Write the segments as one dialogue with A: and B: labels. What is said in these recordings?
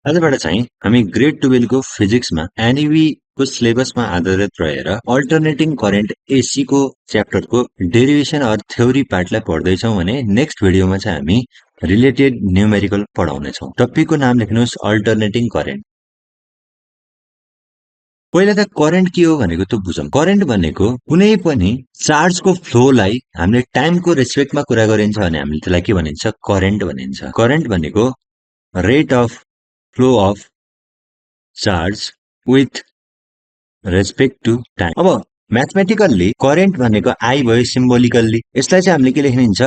A: आजबाट चाहिँ हामी ग्रेड 12 को फिजिक्समा एनईवी को सिलेबसमा आधारित रहेर अल्टरनेटिङ करेन्ट एसी को च्याप्टरको डेरिभेसन अर थ्योरी पार्टलाई पढ्दैछौँ भने नेक्स्ट भिडियोमा चाहिँ हामी रिलेटेड न्यूमेरिकल पढाउनेछौँ। टपिकको नाम लेख्नुहोस् अल्टरनेटिङ करेन्ट। पहिला त करेन्ट के हो भनेको त बुझौँ। करेन्ट भनेको कुनै पनि चार्जको फ्लोलाई हामीले टाइमको रेस्पेक्टमा कुरा गरिन्छ भने हामीले त्यसलाई के भनिन्छ करेन्ट भनिन्छ। करेन्ट भनेको rate of flow of charge with respect to time. अब म्याथमेटिकल्ली करेन्ट भनेको आई भयो सिम्बोलिकल्ली, यसलाई चाहिँ हामीले के लेखिन्छ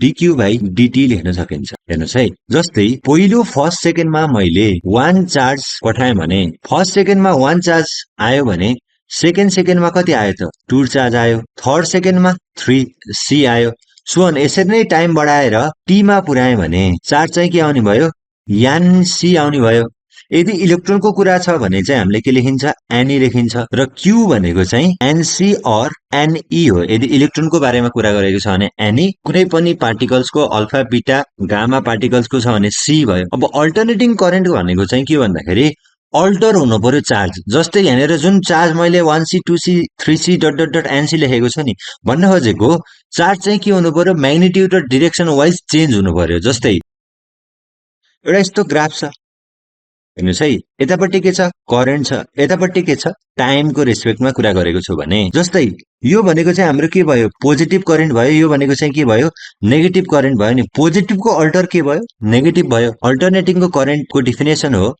A: डिक्यू बाई डिटी लेख्न सकिन्छ। हेर्नुहोस् है, जस्तै पहिलो फर्स्ट सेकेन्डमा मैले 1 चार्ज पठाएँ भने फर्स्ट सेकेन्डमा 1 चार्ज आयो भने सेकेन्ड सेकेन्डमा कति आयो त 2 चार्ज आयो, थर्ड सेकेन्डमा 3 सी आयो, सो अन यसरी नै टाइम बढाएर टीमा पुर्याएँ भने चार्ज चाहिँ के आउने भयो यान सी आउने भयो। यदि इलेक्ट्रोनको कुरा छ भने चाहिँ हामीले के लेखिन्छ एनई लेखिन्छ र क्यू भनेको चाहिँ एनसी अर एनई हो। यदि इलेक्ट्रोनको बारेमा कुरा गरेको छ भने एनई, कुनै पनि पार्टिकल्सको अल्फा बीटा गामा पार्टिकल्सको छ भने सी भयो। अब अल्टरनेटिङ करेन्ट भनेको चाहिँ के भन्दाखेरि अल्टर हुनु पर्यो चार्ज। जस्तै यहाँनिर जुन चार्ज मैले 1C 2C 3C dot dot dot NC लेखेको छु नि, भन्न खोजेको चार्ज चाहिँ के हुनु पर्यो म्याग्निट्युड र डिरेक्सन वाइज चेन्ज हुनु पर्यो। जस्तै एउटा यस्तो ग्राफ छ, हेर्नुहोस् है, यतापट्टि के छ करेन्ट छ, यतापट्टि के छ टाइमको रेस्पेक्टमा कुरा गरेको छु भने जस्तै यो भनेको चाहिँ हाम्रो के भयो पोजिटिभ करेन्ट भयो, यो भनेको चाहिँ के भयो नेगेटिभ करेन्ट भयो नि। पोजिटिभको अल्टर के भयो नेगेटिभ भयो। अल्टरनेटिङको करेन्टको डिफिनेसन हो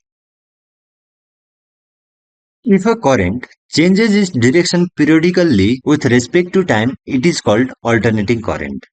A: if a current changes its direction periodically with respect to time, it is called alternating current.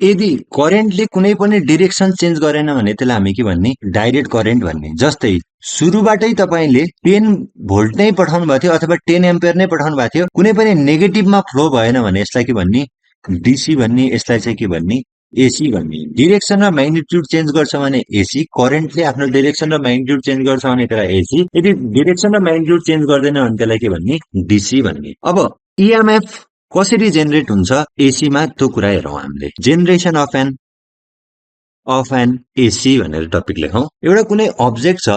A: यदि करेन्टले कुनै पनि डिरेक्सन चेन्ज गरेन भने त्यसलाई हामी के भन्ने डाइरेक्ट करेन्ट भन्ने। जस्तै सुरुबाटै तपाईले 10 भोल्ट नै पठाउनु भएको थियो अथवा 10 एम्पियर नै पठाउनु भएको थियो, कुनै पनि नेगेटिभमा फ्लो भएन भने यसलाई के भन्ने डीसी भन्ने, यसलाई चाहिँ के भन्ने एसी भन्ने। डिरेक्सन र म्याग्निट्युड चेन्ज गर्छ भने एसी, करेन्टले आफ्नो डिरेक्सन र म्याग्निट्युड चेन्ज गर्छ भने त्यसलाई एसी, यदि डिरेक्सन र म्याग्निट्युड चेन्ज गर्दैन भने त्यसलाई के भन्ने डीसी भन्ने। अब ईएमएफ कसरी जेनेरेट हुन्छ एसीमा त्यो कुरा हेरौँ हामीले। जेनेरेसन अफ एन एसी भनेर टपिक लेखौँ। एउटा कुनै अब्जेक्ट छ,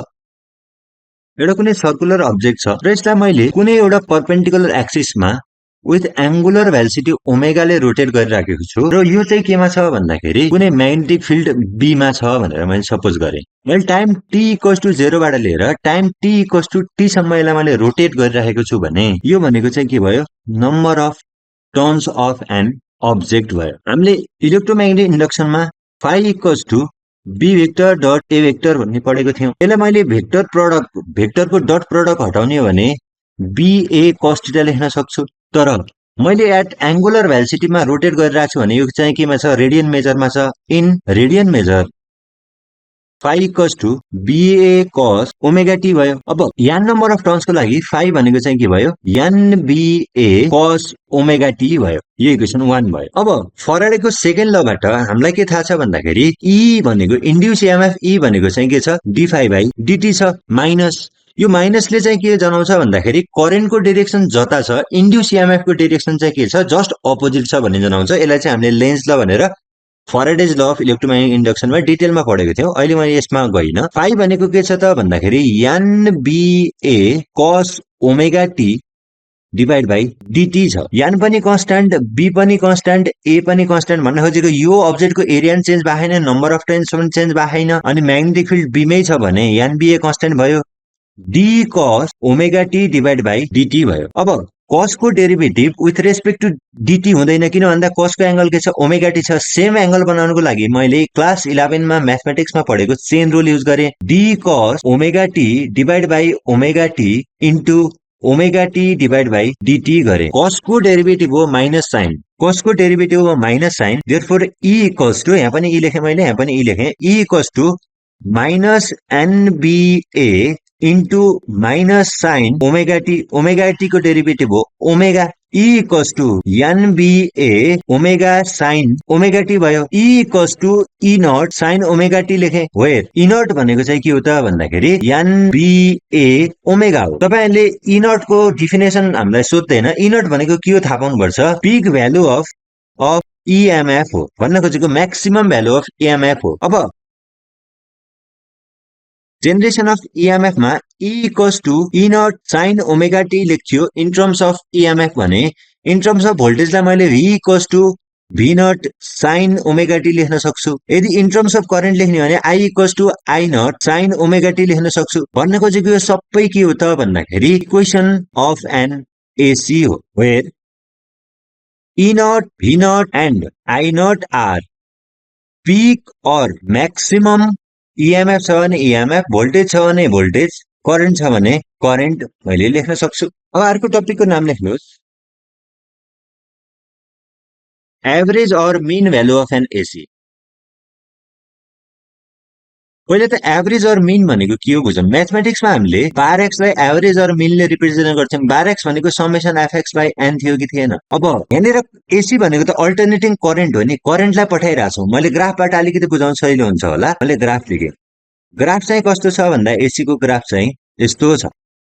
A: एउटा कुनै सर्कुलर अब्जेक्ट छ र यसलाई मैले कुनै एउटा परपेन्डिकुलर एक्सिसमा विथ एंगुलर भेलोसिटी ओमेगाले रोटेट गरिराखेको छु र यो चाहिँ केमा छ भन्दाखेरि कुनै म्याग्नेटिक फिल्ड बीमा छ भनेर मैले सपोज गरेँ। मैले टाइम t = 0 बाट लिएर टाइम t = t सम्म यसलाई मैले रोटेट गरिराखेको छु भने यो भनेको चाहिँ के भयो number of turns of an object भयो। हामीले इलेक्ट्रोम्याग्नेटिक इन्डक्सनमा phi = b vector dot a vector भन्ने पढेको थियौं। यसलाई मैले भेक्टर प्रोडक्ट भेक्टरको डट प्रोडक्ट हटाउने हो भने ba cos θ लेख्न सक्छु। तर मैले एट एंगुलर भेलोसिटीमा रोटेट गरिरहेको छु भने यो चाहिँ केमा छ रेडियन मेजरमा छ। In radian major phi = ba cos ωt भयो। अब यान नम्बर अफ टर्न्सको लागि phi भनेको चाहिँ के भयो nba cos ωt भयो। यो इक्वेसन 1 भयो। अब फराडेको सेकेन्ड लबाट हामीलाई के थाहा छ भन्दाखेरि E भनेको इन्ड्युस ईएमएफ E भनेको चाहिँ के छ d∅dt छ माइनस। यो माइनसले चाहिँ के जनाउँछ भन्दाखेरि करेन्टको डाइरेक्सन जता छ इन्ड्युस ईएमएफ को डाइरेक्सन चाहिँ के छ जस्ट अपोजिट छ भन्ने जनाउँछ। यसलाई चाहिँ हामीले लेन्ज ल भनेर फराडेज ल अफ इलेक्ट्रोम्याग्नेटिक इन्डक्सनमा डिटेलमा पढेको थियौं। अहिले मैले यसमा गइन। phi भनेको के छ त भन्दाखेरि nba cos ωt divide by dt छ। यान पनि कन्स्ट्यान्ट, b पनि कन्स्ट्यान्ट, a पनि कन्स्ट्यान्ट भन्न खोजेको यो अब्जेक्टको एरिया चेन्ज भएन, नम्बर अफ टाइम्स पनि चेन्ज भएन अनि म्याग्नेटिक फिल्ड b मै छ भने nba कन्स्ट्यान्ट भयो। d cos ωt divide by dt भयो। अब cos को derivative with respect to dt हुँदैन, किन भन्दा cos को एंगल के छ ओमेगा t छ। सेम एंगल बनाउनको लागि मैले क्लास 11 मा म्याथमेटिक्समा पढेको चेन रुल युज गरे। d cos ωt divide by omega t into omega t divide by dt गरे। cos को डेरिभेटिभ हो माइनस साइन, cos को डेरिभेटिभ हो माइनस साइन, देयरफोर E = यहाँ पनि E लेखे मैले, यहाँ पनि E लेखे। E = minus nba into minus sine omega t। Omega t को डेरिभेटिभ हो omega, E equals to NBA omega sine omega T भयो। E equals to E naught sine omega T लेखे। वेयर E नट भनेको चाहिँ के हो त भन्दाखेरि NBA ओमेगा हो। तपाईहरुले E नट को डेफिनेसन हामीलाई सोध्दैन। E नट भनेको के हो थाहा पाउनुपर्छ। पीक भ्यालु अफ EMF हो। भन्न खोजेको म्याक्सिमम भ्यालु अफ EMF हो। अब जेनरेसन अफ EMF मा E equals to E naught sine omega T लेख्यो इन टर्म्स अफ EMF भने इन टर्म्स अफ भोल्टेजलाई मैले V equals to V naught sine omega T लेख्न सक्छु। यदि इन टर्म्स अफ करेन्ट लेख्ने भने I equals to I naught sine omega T लेख्न सक्छु। भन्न खोजेको यो सबै के हो त भन्दाखेरि इक्वेसन अफ एन AC हो। Where E naught V naught and I naught are peak और मैक्सिमम EMF छ भने EMF, भोल्टेज छ भने भोल्टेज, करेन्ट छ भने करेन्ट मैले लेख्न सक्छु। अब अर्को टपिकको नाम लेख्नुहोस्। एभरेज और मीन भ्यालु अफ एन AC। पहिले त एभरेज और मीन भनेको के हो बुझौँ। म्याथमेटिक्समा हामीले बार एक्स लाई एभरेज और मीनले रिप्रेजेन्ट गर्छौं। बार एक्स भनेको समेसन एफएक्स बाइ एन थियो कि थिएन। अब यहाँनिर एसी भनेको त अल्टरनेटिङ करेन्ट हो नि, करेन्टलाई पठाइराछौं। मैले ग्राफबाट अलिकति बुझाउन सजिलो हुन्छ होला। मैले ग्राफ लेखेँ। ग्राफ चाहिँ कस्तो छ भन्दा एसी को ग्राफ चाहिँ यस्तो छ।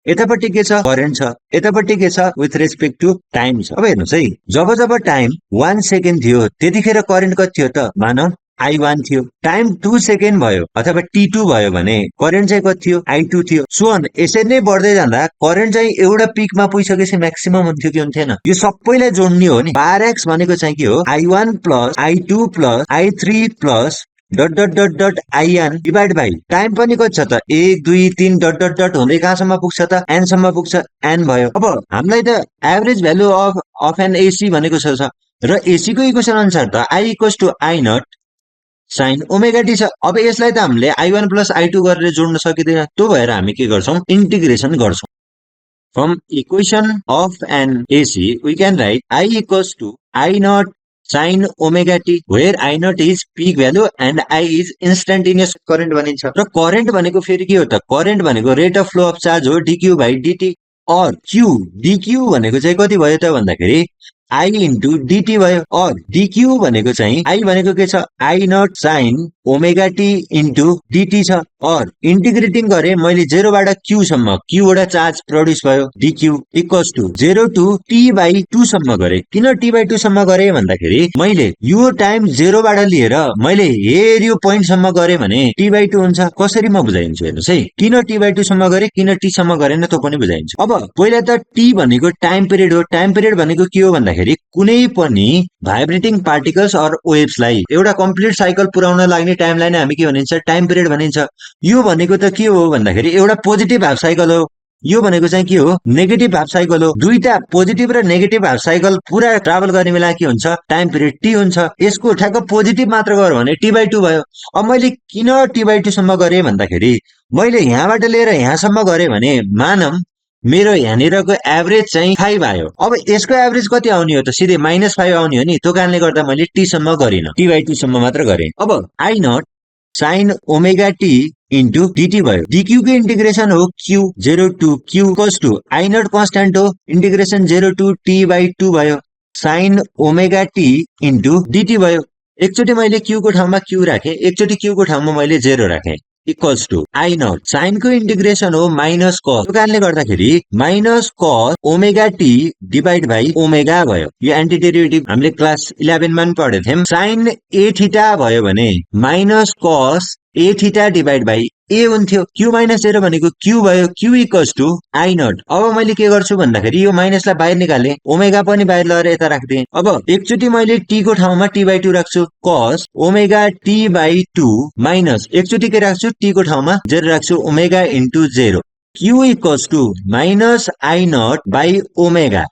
A: यतापट्टि के छ करेन्ट छ, यतापट्टि के छ विथ रेस्पेक्ट टु टाइम छ। अब हेर्नुस् है, जब जब टाइम 1 सेकेन्ड थियो त्यतिखेर करेन्ट कति थियो त मानौ I1 थियो। टाइम 2 सेकेन्ड भयो अथवा T2 भयो भने करेन्ट चाहिँ कति थियो I2 थियो। सो यसरी नै बढ्दै जाँदा करेन्ट चाहिँ एउटा पिकमा पुगिसकेपछि म्याक्सिमम हुन्थ्यो कि हुन्थेन। यो सबैलाई जोड्ने हो नि। बार एक्स भनेको चाहिँ के हो I1 plus I2 plus I3 plus dot dot dot dot IN divide by time पनि कति छ त 1 2 3 डट डट डट हुँदै कहाँसम्म पुग्छ त n सम्म पुग्छ। n भयो। अब हामीलाई त average value of an AC भनेको छ र AC को इक्वेसन अनुसार त I equals to I naught sine omega T छ। अब यसलाई त हामीले I1 प्लस I2 गरेर जोड्न सकिदैन। त्यो भएर हामी के गर्छौं इन्टिग्रेसन गर्छौं। From equation of an AC we can write I equals to I naught sine omega T where I naught is peak value and I is instantaneous current भनिन्छ। र करेन्ट भनेको फेरि के हो त करेन्ट भनेको rate of flow of charge हो dq by dt और q dq भनेको चाहिँ कति भयो त भन्दाखेरि I इन्टु dt भयो। और dq भनेको चाहिँ I भनेको के छ I naught sine omega T into dt छ। और इन्टिग्रेटिङ गरे मैले 0 बाट q सम्म q वटा चार्ज प्रोड्युस भयो dq equals to 0 to t by 2 सम्म गरे। किन t बाइ 2 सम्म गरे भन्दाखेरि मैले यो टाइम 0 बाट लिएर मैले हेर यो पोइन्ट सम्म गरे भने t बाइ 2 हुन्छ। कसरी म बुझाइन्छु हेर्नुस् है। किन t बाइ 2 सम्म गरे किन t सम्म गरेन त्यो पनि बुझाइन्छु। अब पहिला त t भनेको टाइम पिरियड हो। टाइम पिरियड भनेको के हो भन्दाखेरि कुनै पनि भाइब्रेटिङ पार्टिकल्स और वेव्सलाई एउटा कम्प्लिट साइकल पुराउन लाग्ने टाइमलाई नै हामी के भनिन्छ टाइम पिरियड भनिन्छ। यो भनेको त के हो भन्दाखेरि एउटा पोजिटिभ हाफ साइकल हो। यो भनेको चाहिँ के हो नेगेटिभ हाफ साइकल हो। दुईटा पोजिटिभ र नेगेटिभ हाफ साइकल पुरा ट्राभल गर्ने बेला के हुन्छ टाइम पिरियड t हुन्छ। यसको ठ्याक्क पोजिटिभ मात्र गर्यो भने t बाइ 2 भयो। अब मैले किन t बाइ 2 सम्म गरे भन्दाखेरि मैले यहाँबाट लिएर यहाँसम्म गरे भने मानम मेरो यहाँनिरको एभरेज चाहिँ 5 आयो। अब यसको एभरेज कति आउने हो त सिधै -5 आउने हो नि। त्यो कारणले गर्दा मैले t सम्म गरिन, t बाइ 2 सम्म मात्र गरे। अब I naught sine omega T into dt भयो। dq को इन्टिग्रेसन हो q 0 to q equals to I naught constant हो इन्टिग्रेसन 0 टु t बाइ 2 भयो sine omega T into dt भयो। एकचोटि मैले q को ठाउँमा q राखे, एकचोटि q को ठाउँमा मैले 0 राखे equals to I naught sine को इन्टिग्रेसन हो माइनस कस। त्यो कारणले गर्दाखेरि minus cos omega T divide by omega भयो। यो एन्टी डेरिभेटिभ हामीले क्लास 11 मा पनि पढेको थियौं। साइन a थीटा भयो भने minus cos a theta divide by a हुन्थ्यो। q माइनस 0 भनेको q भयो। q equals to I naught. अब मैले के गर्छु भन्दाखेरि यो माइनसलाई बाहिर निकाले ओमेगा पनि बाहिर लगेर यता राख्दिए। अब एकचोटि मैले t को ठाउँमा t बाइ 2 राख्छु कस ओमेगा t बाइ 2 माइनस एकचोटि के राख्छु t को ठाउँमा 0 राख्छु omega into 0 q equals to minus I naught by omega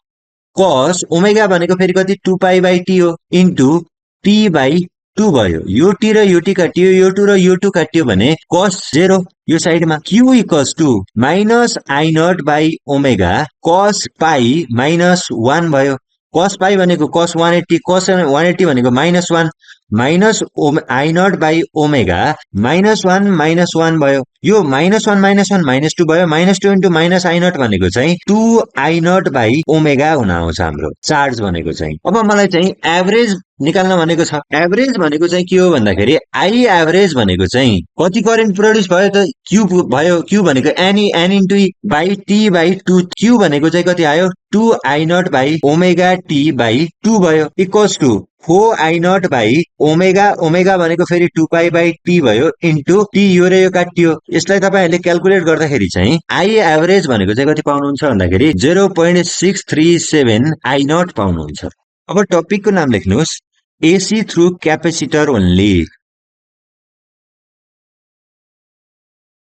A: cos omega भनेको फेरि कति 2 पाइ बाइ t हो इन्टु t बाइ 2 भयो। यो t र यो t काटियो, यो 2 र यो 2 काटियो भने cos 0 यो साइडमा q equals to minus I naught by omega cos pi minus 1 भयो। cos पाइ भनेको cos 180 cos 180 भनेको -1 minus I naught by omega -1 भयो। यो -1 -2 भयो। -2 इन्टु माइनस आई नट भनेको चाहिँ 2 आई नट बाई ओमेगा हुन आउँछ हाम्रो चार्ज भनेको चाहिँ। अब मलाई चाहिँ एभरेज निकाल्न भनेको छ। एभरेज भनेको चाहिँ के हो भन्दाखेरि आई एभरेज भनेको चाहिँ कति करेन्ट प्रोड्युस भयो त क्यू भयो। क्यू भनेको n into by T by 2। Q भनेको चाहिँ कति आयो 2 I naught by omega T by 2 भयो equals to 4 I naught by omega. Omega भनेको फेरि 2 पाई बाई टी भयो इन्टु टी। यो र यो काटियो। यसलाई तपाईहरुले क्याल्कुलेट गर्दाखेरि चाहिँ आई एभरेज भनेको चाहिँ कति पाउनुहुन्छ भन्दाखेरि 0.637 आई नट पाउनुहुन्छ। अब टपिकको नाम लेख्नुहोस् एसी थ्रु क्यापेसिटर ओन्ली।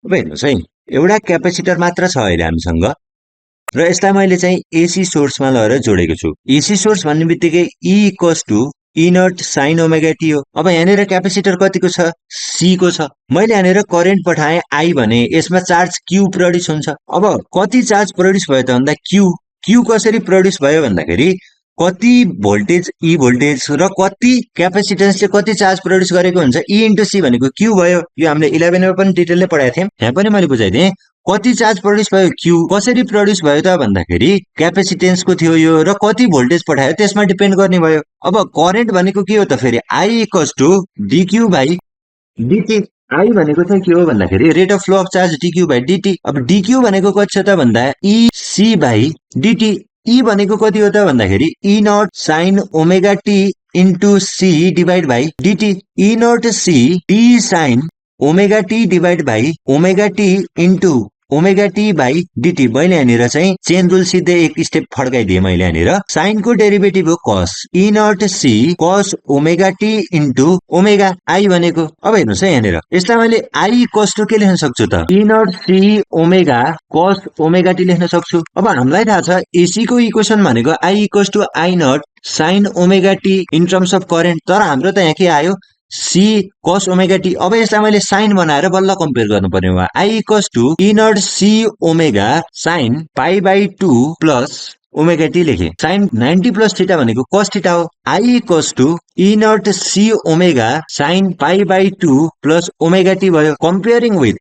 A: अब हेर्नुहोस् है एउटा क्यापेसिटर मात्र छ अहिले हामीसँग र यसलाई मैले चाहिँ एसी सोर्समा लगेर जोडेको छु। एसी सोर्स भन्ने बित्तिकै E equals to E naught sine omega T हो। अब यहाँनिर क्यापेसिटर कतिको छ सी को छ। मैले यहाँनिर करेन्ट पठाएँ आई भने यसमा चार्ज क्यू प्रोड्युस हुन्छ। अब कति चार्ज प्रोड्युस भयो त भन्दा क्यू। क्यू कसरी प्रोड्युस भयो भन्दाखेरि कति भोल्टेज ई भोल्टेज र कति क्यापेसिटेन्सले कति चार्ज प्रोड्युस गरेको हुन्छ ई इन्टु सी भनेको क्यू भयो। यो हामीले 11 मा पनि डिटेलले पढाएको थियौं। यहाँ पनि मैले बुझाइदिएँ कति चार्ज प्रोड्युस भयो क्यू कसरी प्रोड्युस भयो त भन्दाखेरि क्यापेसिटेन्सको थियो यो र कति भोल्टेज पठायो त्यसमा डिपेन्ड गर्ने भयो। अब करेन्ट भनेको के हो त फेरि I equals to dq by dt. I भनेको चाहिँ के हो भन्दाखेरि rate of flow of charge dq by dt. अब डीक्यू भनेको कति छ त भन्दा E C by dt. E भनेको कति हो त भन्दाखेरि E naught sine omega T into C divide by dt. E naught C t sine omega T divide by omega T into omega T by dt. मैले यहाँनिर चाहिँ chain rule सिधै एक स्टेप फड्काइदिएँ। मैले यहाँनिर साइनको डेरिभेटिभ हो कस ई नट सी कस omega T into omega I भनेको। अब हेर्नुहोस् है यहाँनिर यसलाई मैले आई कस टु के लेख्न सक्छु त ई naught C omega cos omega T लेख्न सक्छु। अब हामीलाई थाहा छ एसी को इक्वेसन भनेको I equals to I naught sine omega T in terms of current. तर हाम्रो त यहाँ के आयो सी कस ओमेगा टी। अब यसलाई मैले साइन बनाएर बल्ल कम्पेयर गर्नु पर्यो। I equals to E naught C omega sine pi by 2 plus omega T लेखे। साइन 90 प्लस थीटा भनेको कस थीटा हो। I equals to E naught C omega sine pi by 2 plus omega T भयो। Comparing with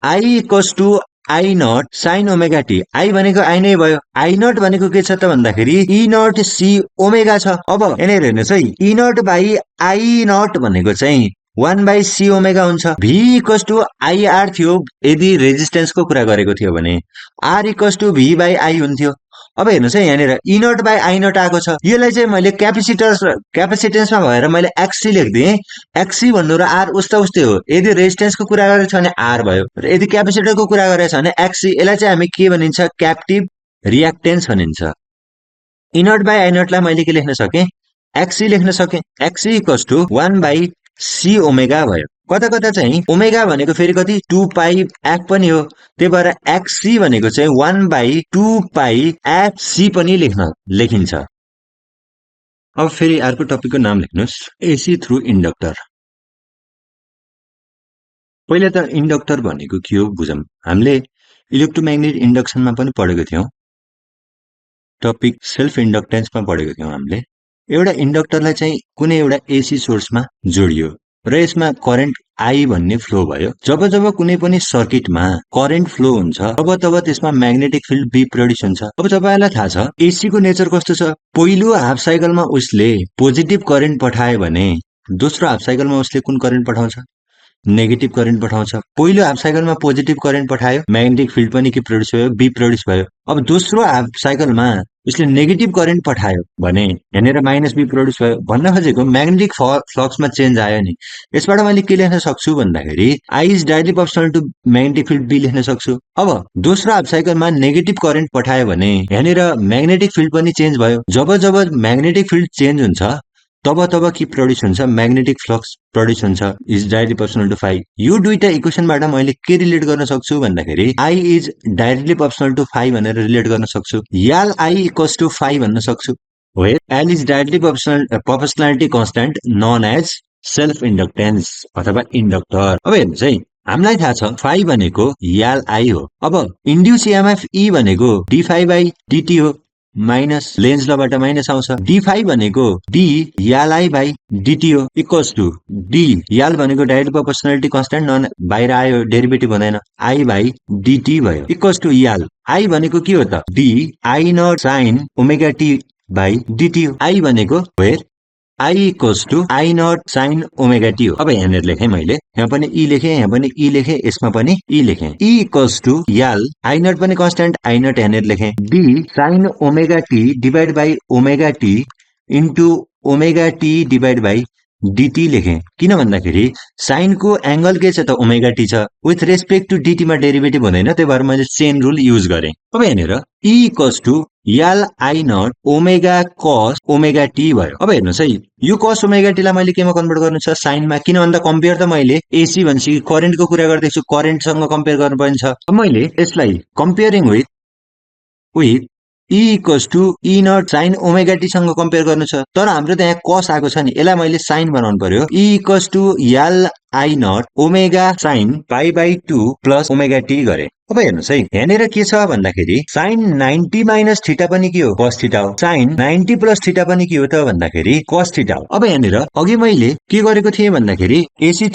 A: I equals to I naught sine omega t. I भनेको I नै भयो। I naught भनेको के छ त भन्दाखेरि ई नट सी ओमेगा छ। अब यहाँनिर हेर्नुहोस् है E naught by I naught भनेको चाहिँ 1 बाई सी ओमेगा हुन्छ। V equals to I R थियो यदि रेजिस्टेन्सको कुरा गरेको थियो भने R equals to V by I हुन्थ्यो। अब हेर्नुहोस् है यहाँनिर E naught by I naught आएको छ। यसलाई चाहिँ मैले क्यापेसिटेन्समा भएर मैले एक्सी लेख्दिएँ। एक्सी भन्नु र आर उस्ता उस्तै हो। यदि रेजिस्टेन्सको कुरा गरेको छ भने आर भयो र यदि क्यापेसिटरको कुरा गरेको छ भने एक्सी। यसलाई चाहिँ हामी के भनिन्छ क्याप्टिभ रियाक्टेन्स भनिन्छ। ई नट बाई आई नटलाई मैले के लेख्न सकेँ एक्सी लेख्न सकेँ। XC equals to 1 by C omega भयो। कता कता चाहिँ ओमेगा भनेको फेरि कति 2 पाई एफ पनि हो। त्यही भएर एक्सी भनेको चाहिँ 1 बाई 2 पाई एफ सी पनि लेखिन्छ। अब फेरि अर्को टपिकको नाम लेख्नुहोस् एसी थ्रु इन्डक्टर। पहिला त इन्डक्टर भनेको के हो बुझौँ। हामीले इलेक्ट्रोम्याग्नेटिक इन्डक्सनमा पनि पढेको थियौँ। टपिक सेल्फ इन्डक्टेन्समा पढेको थियौँ हामीले। एउटा इन्डक्टरलाई चाहिँ कुनै एउटा एसी सोर्समा जोडियो र यसमा करेन्ट आई भन्ने फ्लो भयो। जब जब कुनै पनि सर्किटमा करेन्ट फ्लो हुन्छ तब तब त्यसमा म्याग्नेटिक फिल्ड बी प्रोड्युस हुन्छ। अब तपाईहरुलाई थाहा छ एसी को नेचर कस्तो छ। पहिलो हाफ साइकलमा उसले पोजिटिभ करेन्ट पठायो भने दोस्रो हाफ साइकलमा उसले कुन करेन्ट पठाउँछ नेगेटिभ करेन्ट पठाउँछ। पहिलो हाफ साइकलमा पोजिटिभ करेन्ट पठायो म्याग्नेटिक फिल्ड पनि के प्रोड्युस भयो बी प्रोड्युस भयो। अब दोस्रो हाफ साइकलमा उसले नेगेटिभ करेन्ट पठायो भने यहाँनिर माइनस बी प्रोड्युस भयो। भन्न खोजेको म्याग्नेटिक फ्लक्समा चेन्ज आयो नि। यसबाट मैले के लेख्न सक्छु भन्दाखेरि I is directly proportional to magnetic field B लेख्न सक्छु। अब दोस्रो हाफ साइकलमा नेगेटिभ करेन्ट पठायो भने यहाँनिर म्याग्नेटिक फिल्ड पनि चेन्ज भयो। जब जब म्याग्नेटिक फिल्ड चेन्ज हुन्छ तब तब के प्रोड्युस हुन्छ म्याग्नेटिक फ्लक्स प्रोड्युस हुन्छ is directly proportional to phi. यो दुईटा इक्वेसनबाट मैले के रिलेट गर्न सक्छु भन्दाखेरि I is directly proportional to phi भनेर रिलेट गर्न सक्छु। L I equals to phi भन्न सक्छु। L is directly proportionality constant known as self inductance अथवा इन्डक्टर। अब हेर्नुहोस् है हामीलाई थाहा छ फाइ भनेको एल आई हो। अब इन्ड्युस इएमएफ ई भनेको डी फाइ बाई डिटी हो। माइनस लेन्स लबाट माइनस आउँछ d5 भनेको d याल आई बाई dt हो इक्वल्स टु d याल भनेको डाइरेक्ट प्रोपोर्सनालिटी कन्स्ट्यान्ट बाहिर आयो डेरिभेटिभ हुँदैन आई बाई dt भयो इक्वल्स टु याल आई भनेको के हो त d I naught sine omega t by dt हो आई भनेको where I equals to I naught sine omega T हो अब यहाँनिर लेखेँ मैले यहाँ पनि ई लेखेँ यहाँ पनि ई लेखेँ यसमा पनि ई लेखेँ ई इक्वल्स टु याल आई नट पनि कन्स्ट्यान्ट आई नट यहाँनिर लेखेँ d sine omega T divide by omega T into omega T divide by dt लेखेँ किन भन्दाखेरि साइनको एंगल के छ त ओमेगा टी छ विथ रेस्पेक्ट टु डिटी मा डेरिभेटिभ हुँदैन त्यही भएर मैले चेन रुल युज गरेँ अब यहाँनिर ई इक्वल्स टु याल I naught omega cos omega T भयो अब हेर्नुहोस् है यो कस ओमेगा टी लाई मैले केमा कन्भर्ट गर्नु छ साइनमा किन भन्दा कम्पेयर त मैले एसी भनेपछि करेन्टको कुरा गर्दैछु करेन्टसँग कम्पेयर गर्नुपर्ने छ अब मैले यसलाई comparing with E equals to E naught sine omega T सँग कम्पेयर गर्नु छ तर हाम्रो त यहाँ कस आएको छ नि यसलाई मैले साइन बनाउनु पर्यो ई इक्वल्स टु याल I naught omega sine pi by 2 plus omega T गरे अब हेर्नुहोस् है यहाँनिर के छ भन्दाखेरि साइन 90 माइनस थीटा पनि के हो कस थीटा हो साइन 90 प्लस थीटा पनि के हो त भन्दाखेरि कस थीटा हो अब यहाँनिर अघि मैले के गरेको थिएँ भन्दाखेरि एसी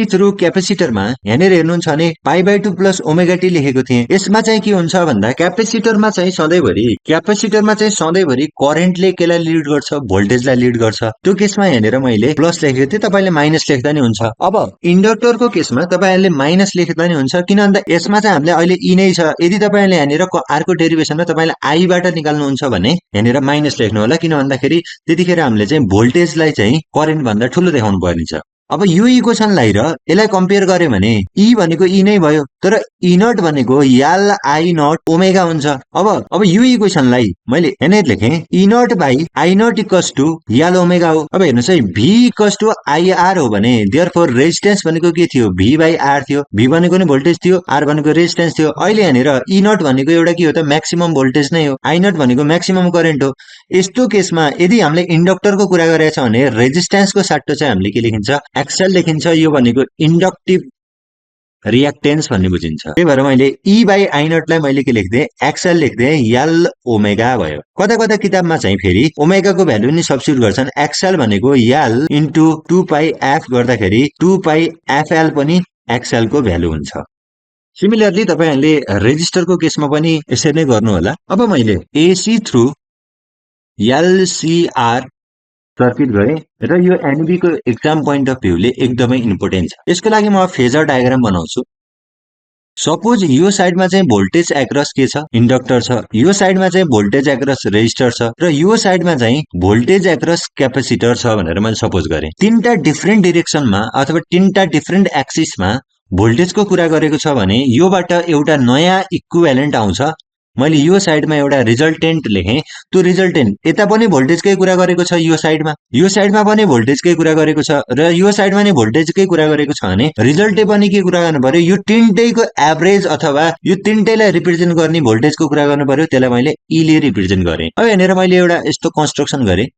A: थ्रु क्यापेसिटरमा यहाँनिर हेर्नुहुन्छ भने पाई बाई 2 प्लस ओमेगा टी लेखेको थिएँ यसमा चाहिँ के हुन्छ भन्दा क्यापेसिटरमा चाहिँ सधैँभरि करेन्टले केलाई लिड गर्छ भोल्टेजलाई लिड गर्छ त्यो केसमा यहाँनिर मैले प्लस लेखेको थिएँ तपाईले माइनस लेख्दा नि हुन्छ अब इन्डक्टरको केसमा तपाईहरुले माइनस लेख्दा नि हुन्छ किन भन्दा यसमा चाहिँ हामीले अहिले ई नै छ यदि तपाईले यहाँनिर अर्को डेरिभेसनमा तपाईले आई बाट निकाल्नुहुन्छ भने यहाँनिर माइनस लेख्नु होला किन भन्दाखेरि त्यतिखेर हामीले चाहिँ भोल्टेजलाई चाहिँ करेन्ट भन्दा ठूलो देखाउनु पर्ने छ अब यो इक्वेसनलाई र यसलाई कम्पेयर गरे भने ई भनेको ई नै भयो तर ई नट भनेको याल आई नट ओमेगा हुन्छ अब यो इक्वेसनलाई मैले यहाँनिर लेखेँ E naught by I naught equals to L omega हो अब हेर्नुहोस् है भी इक्वल्स टु आईआर हो भने देयरफोर रेजिस्टेन्स भनेको के थियो भी बाई आर थियो भी भनेको नि भोल्टेज थियो आर भनेको रेजिस्टेन्स थियो अहिले यहाँनिर ई नट भनेको एउटा के हो त म्याक्सिमम भोल्टेज नै हो आई नट भनेको म्याक्सिमम करेन्ट हो यस्तो केसमा यदि हामीले इन्डक्टरको कुरा गरेका छौं भने रेजिस्टेन्सको साट्टो चाहिँ हामीले के लेखिन्छ एक्सएल लेखिन्छ यो भनेको इन्डक्टिभ रियाक्टेन्स भन्ने बुझिन्छ त्यही भएर मैले ई बाई आई नटलाई मैले के लेख्दै एक्सएल लेख्दै याल ओमेगा भयो कता कता किताबमा चाहिँ फेरि ओमेगाको भ्यालु नि सब्स्टिट्युट गर्छन् एक्सएल भनेको याल इन्टु 2 पाई एफ गर्दाखेरि 2 पाई एफएल पनि एक्सएल को भ्यालु हुन्छ सिमिलरली तपाईहरुले रेजिस्टरको केसमा पनि यसरी नै गर्नु होला अब मैले एसी थ्रु एलसीआर सर्किट गरे र यो एनबी को एक्जाम पोइन्ट अफ भ्यूले एकदमै इम्पोर्टेन्ट छ यसको लागि म फेजर डायग्राम बनाउँछु सपोज यो साइडमा चाहिँ भोल्टेज एक्रस के छ इन्डक्टर छ यो साइडमा चाहिँ भोल्टेज एक्रस रेजिस्टर छ र यो साइडमा चाहिँ भोल्टेज एक्रस क्यापेसिटर छ भनेर मैले सपोज गरे तीनटा डिफरेन्ट डाइरेक्सनमा अथवा तीनटा डिफरेन्ट एक्सिसमा भोल्टेजको कुरा गरेको छ भने योबाट एउटा नयाँ इक्विभ्यालेन्ट आउँछ मैले यो साइडमा एउटा रिजल्टेन्ट लेखेँ त्यो रिजल्टेन्ट यता पनि भोल्टेजकै कुरा गरेको छ यो साइडमा पनि भोल्टेजकै कुरा गरेको छ र यो साइडमा नि भोल्टेजकै कुरा गरेको छ भने रिजल्टे पनि के कुरा गर्नु पर्यो यो तीनटैको एभरेज अथवा यो तीनटैलाई रिप्रेजेन्ट गर्ने भोल्टेजको कुरा गर्नु पर्यो त्यसलाई मैले ई ले रिप्रेजेन्ट गरे अब यहाँनिर मैले एउटा यस्तो कन्स्ट्रक्सन गरे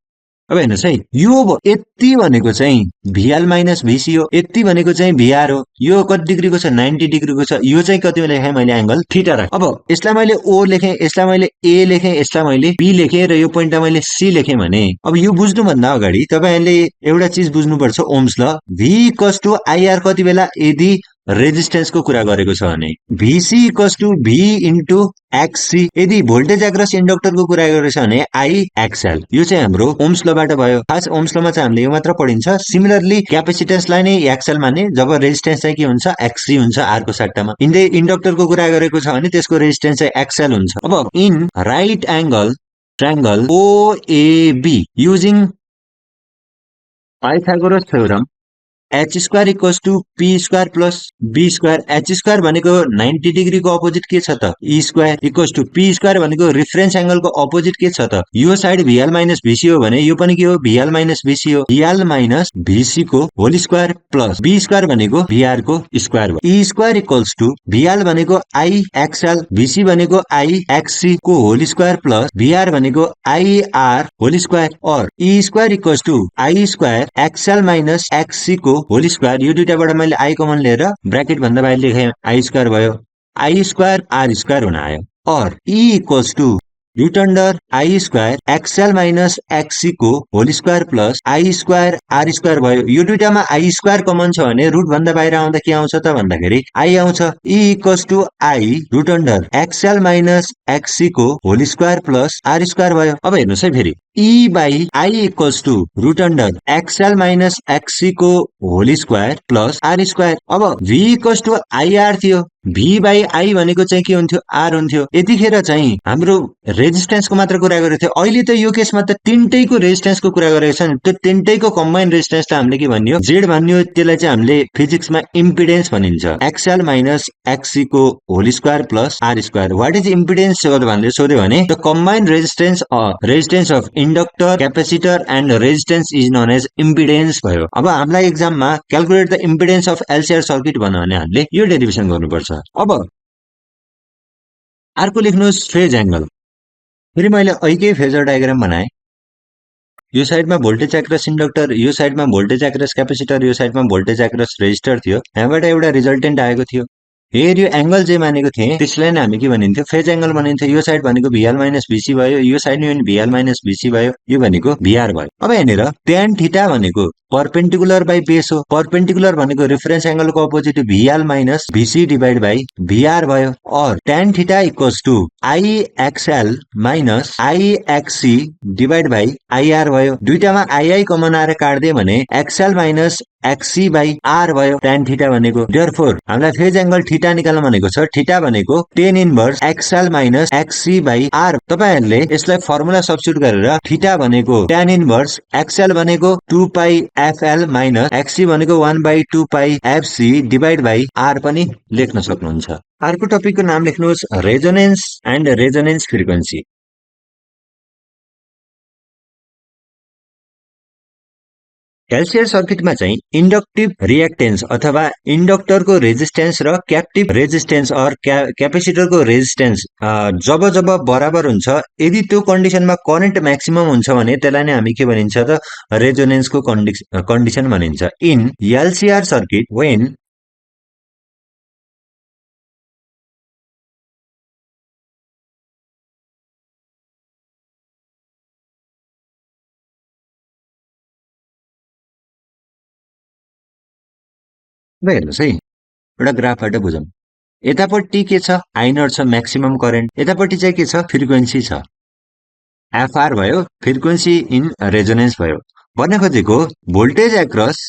A: अब हेर्नुहोस् है यो यति भनेको चाहिँ भिएल माइनस भिसी हो यति भनेको चाहिँ भिआर हो यो कति डिग्रीको छ 90 डिग्रीको छ यो चाहिँ कतिमा लेखेँ मैले एंगल थीटा राखेँ अब यसलाई मैले ओ लेखेँ यसलाई मैले ए लेखेँ यसलाई मैले बी लेखेँ र यो पोइन्टमा मैले सी लेखेँ भने अब यो बुझ्नु भन्दा अगाडि तपाईहरुले एउटा चीज बुझ्नुपर्छ ओम्स ल V इक्वल्स टु आईआर कति बेला यदि रेजिस्टेन्स को कुरा गरेको छ भने VC equals to V into XC यदि भोल्टेज एक्रस इन्डक्टर को कुरा गरेको छ भने I XL यो चाहिँ हाम्रो ओम्स लबाट भयो खास ओम्स लमा चाहिँ हामीले यो मात्र पढिन्छ सिमिलरली क्यापेसिटेन्सलाई नै एक्सएल माने जब रेजिस्टेन्स चाहिँ के हुन्छ XC हुन्छ R को सट्टामा इन्डक्टर को कुरा गरेको छ भने त्यसको रेजिस्टेन्स चाहिँ XL हुन्छ अब in right angle triangle OAB using Pythagoras theorem h square equals to p square plus b square h square भनेको 90 डिग्री को अपोजिट के छ त e square equals to p स्क्वायर भनेको रिफरेन्स एंगल को अपोजिट के छ त यो साइड VL माइनस VC हो भने यो पनि के हो VL माइनस VC हो VL माइनस VC को whole square plus b square भनेको VR को स्क्वायर हो e square equals to VL भनेको I XL VC भनेको I XC को होल स्क्वायर प्लस VR भनेको IR होल स्क्वायर और e square equals to I square XL minus XC को whole square यो दुईटाबाट मैले आई कमन लिएर ब्रैकेट भन्दा बाहिर लेखेँ आई स्क्वायर भयो आई स्क्वायर आर स्क्वायर हुन आयो और E equals to root under I square XL minus XC को whole square plus I square R square भयो। यो दुईटामा आई स्क्वायर कमन छ भने रुट भन्दा बाहिर आउँदा के आउँछ त भन्दाखेरि आई आउँछ। E equals to I root under XL minus XC को whole square plus R square भयो। अब हेर्नुहोस् है फेरि E by I equals to root under XL minus XC को whole square plus R square. अब भी इक्वल्स टु आइआर थियो, भी by I भनेको चाहिँ के हुन्थ्यो आर हुन्थ्यो। यतिखेर चाहिँ हाम्रो रेजिस्टेन्सको मात्र कुरा गरेको थियो। अहिले त यो केसमा त तिनटैको रेजिस्टेन्सको कुरा गरेको छ नि। त्यो तिनटैको कम्बाइन रेजिस्टेन्सलाई हामीले के भन्यो जेड भन्यो। त्यसलाई चाहिँ हामीले फिजिक्समा इम्पिडेन्स भनिन्छ। एक्सएल माइनस एक्सी को whole square plus R square. What is impedance भनेर सोध्यो भने the combined resistance of inductor capacitor and resistance is known as impedance भयो। अब हामीलाई एक्जाममा calculate the impedance of LCR circuit भन्यो भने हामीले यो डेरिभेसन गर्नुपर्छ। अब अर्को लेख्नुहोस् फेज एंगल। फेरि मैले अहिकै फेजर डायग्राम बनाएँ। यो साइडमा भोल्टेज एक्रोस इन्डक्टर, यो साइडमा भोल्टेज एक्रोस क्यापेसिटर, यो साइडमा भोल्टेज एक्रोस रेजिस्टर थियो। यहाँबाट एउटा रिजल्टेन्ट आएको थियो। हेर यो एंगल जे मानेको थिएँ त्यसलाई नै हामी के भनिन्थ्यो फेज एंगल भनिन्थ्यो। यो साइड भनेको भिएल माइनस भिसी भयो, यो साइड भिएल माइनस भिसी भयो, यो भनेको भिआर भयो। अब यहाँनिर tan थीटा भनेको परपेन्डिकुलर बाई बेस हो। परपेन्डिकुलर भनेको रेफरेन्स एंगलको opposite VL minus VC divide by VR भयो। और tan theta equals to I XL minus I XC divide by IR भयो। दुईटामा आई कमन आएर काट्दिए भने XL minus XC by R भयो tan थीटा भनेको। देयरफोर हामीलाई फेज एंगल थीटा निकाल्न भनेको छ। थीटा भनेको tan inverse XL minus XC by R. तपाईहरुले यसलाई फर्मुला सब्स्टिट्युट गरेर थीटा भनेको tan इन्भर्स एक्सएल भनेको 2 पाई एफएल माइनस एक्सी भनेको 1/2 pi FC divide by R पनि लेख्न सक्नुहुन्छ। अर्को टपिकको नाम लेख्नुहोस् resonance and resonance frequency. LCR सर्किटमा चाहिँ इन्डक्टिभ रिएक्टेन्स अथवा इन्डक्टरको रेजिस्टेन्स र क्याप्टिभ रेजिस्टेन्स अर क्यापेसिटरको रेजिस्टेन्स जब जब बराबर हुन्छ, यदि त्यो कन्डिसनमा करेन्ट म्याक्सिमम हुन्छ भने त्यसलाई नै हामी के भनिन्छ त रेजोनेन्सको कन्डिसन भनिन्छ। इन एलसीआर सर्किट व्हेन हेर्नुहोस् है एउटा ग्राफबाट बुझौँ। यतापट्टि के छ आई नट छ म्याक्सिमम करेन्ट, यतापट्टि चाहिँ के छ फ्रिक्वेन्सी छ एफआर भयो, फ्रिक्वेन्सी इन रेजोनेन्स भयो। भन्न खोजेको voltage across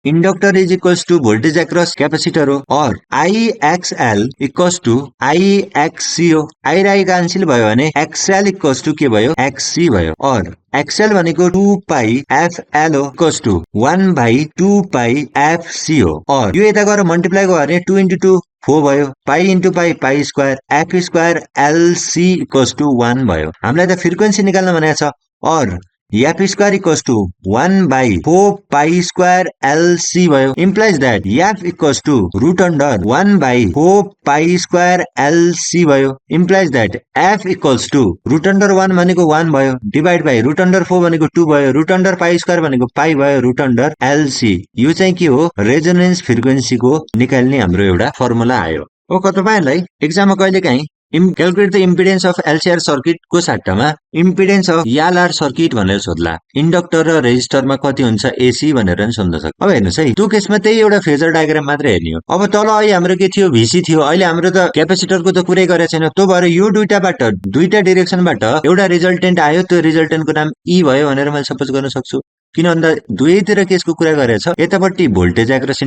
A: inductor is equals to voltage across capacitor हो। और I XL equals to I XC हो। आई र आई क्यान्सल भयो भने एक्सएल इक्वल्स टू के भयो एक्ससी भयो। और एक्सएल भनेको 2 पाई एफएल हो इक्वल्स टू 1/2 पाई एफसी हो। और यो यता गएर मल्टिप्लाई गर्यो भने 2 into 2 4 भयो, pi into pi pi square F square LC equals to 1 भयो। हामीलाई त फ्रिक्वेन्सी निकाल्न भनेको छ। और F square equals to 1/4 pi square LC भयो। Implies that F equals to root under 1/4 pi square LC भयो। Implies that F equals to root under 1 भनेको 1 भयो डिवाइड बाई रूट अंडर 4 भनेको 2 भयो, रूट अंडर पाई स्क्वायर भनेको पाई भयो, route under LC. यो चाहिँ के हो रेजोनेन्स फ्रिक्वेन्सीको निकाल्ने हाम्रो एउटा फर्मुला आयो। ओके तपाईहरुलाई एक्जाममा कहिलेकाहीँ calculate the impedance of LCR circuit को सट्टामा इम्पिडेन्स अफ एलआर सर्किट भनेर सोध्ला। इन्डक्टर र रेजिस्टरमा कति हुन्छ एसी भनेर नि सोध्न सक्छ। अब हेर्नुहोस् है त्यो केसमा त्यही एउटा फेजर डायग्राम मात्रै हेर्ने हो। अब तल अहिले हाम्रो के थियो भिसी थियो, अहिले हाम्रो त क्यापेसिटरको त कुरै गरेको छैन। त्यो भएर यो दुईटा डिरेक्सनबाट एउटा रिजल्टेन्ट आयो, त्यो रिजल्टेन्टको नाम ई भयो भनेर मैले सपोज गर्न सक्छु। किन भन्दा दुवैतिर केसको कुरा गरेको छ। यतापट्टि भोल्टेज एक्रस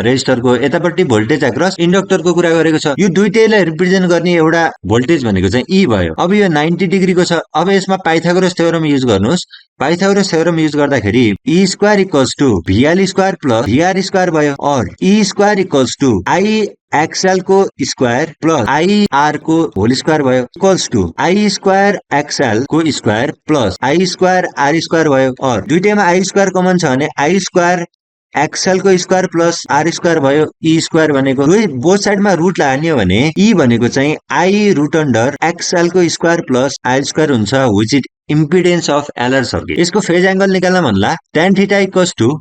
A: रेजिस्टरको, यतापट्टि भोल्टेज एक्रस इन्डक्टरको कुरा गरेको छ। यो दुईटैलाई रिप्रेजेन्ट गर्ने एउटा भोल्टेज भनेको चाहिँ ई भयो। अब यो 90 डिग्रीको छ। अब यसमा पाइथागोरस थ्योरम युज गर्नुहोस्। पाइथागोरस थ्योरम युज गर्दाखेरि E square equals to VL square plus VR square भयो। और E square equals to I XL को स्क्वायर प्लस आई आर को होल स्क्वायर भयो equals to I square XL को square plus I square R square भयो। और दुईटैमा I square common छ भने आई स्क्वायर एक्सएल को स्क्वायर प्लस आर स्क्वायर भयो। ई स्क्वायर भनेको बोथ साइडमा रुट लाग्ने हो भने ई भनेको चाहिँ आई रुट अन्डर एक्सएल को स्क्वायर प्लस आर स्क्वायर हुन्छ which is impedance of LR circuit. यसको फेज एंगल निकाल्न भन्ला tan theta equals to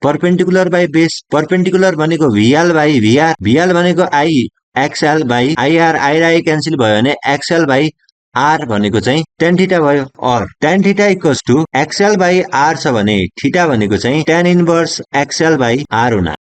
A: perpendicular by base. Perpendicular भनेको भिएल बाई भिआर, भिएल भनेको I XL by IR, I र I cancel भयो भने XL by are भनेको चाहिँ tan थीटा भयो और tan theta equals to XL by R छ भने थीटा भनेको चाहिँ tan inverse XL by R हुन